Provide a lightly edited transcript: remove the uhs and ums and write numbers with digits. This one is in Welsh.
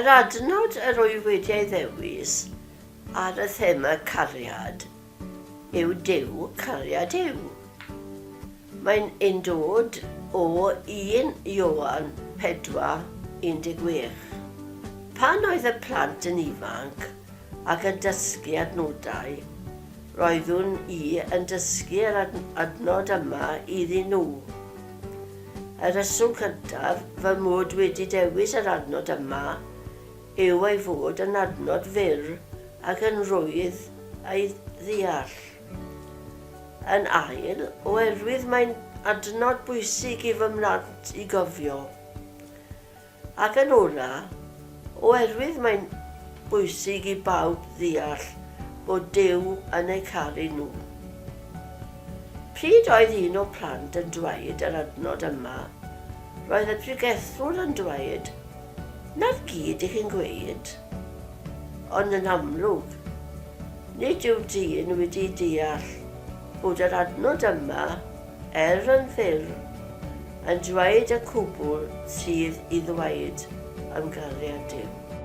Yr adnod yr wyf wedi ei ddewis ar y thema cariad yw Duw, cariad yw. Mae'n ein dod o 1 Ioan 4, 16. Pan oedd y plant yn ifanc ac yn dysgu adnodau, roeddwn i yn dysgu yr adnod yma iddyn nhw. Y rheswm cyntaf fy mod wedi dewis yr adnod yma yw ei fod yn adnod fyr ac yn rhwydd ei ddeall. Yn ail, oherwydd mae'n adnod bwysig i fy mhlant i gofio. Ac yn ola, oherwydd mae'n bwysig i bawb ddeall bod Duw yn eu caru nhw. Pryd oedd un o'r plant yn dweud yr adnod yma, roedd y pregethwr yn dweud, 'Na'r gyd i chi'n gweud? Ond yn amlwg, nid yw'r dyn wedi deall bod yr adnod yma Er yn fyr, yn dweud y cwbl sydd i ddweud am gariad Duw.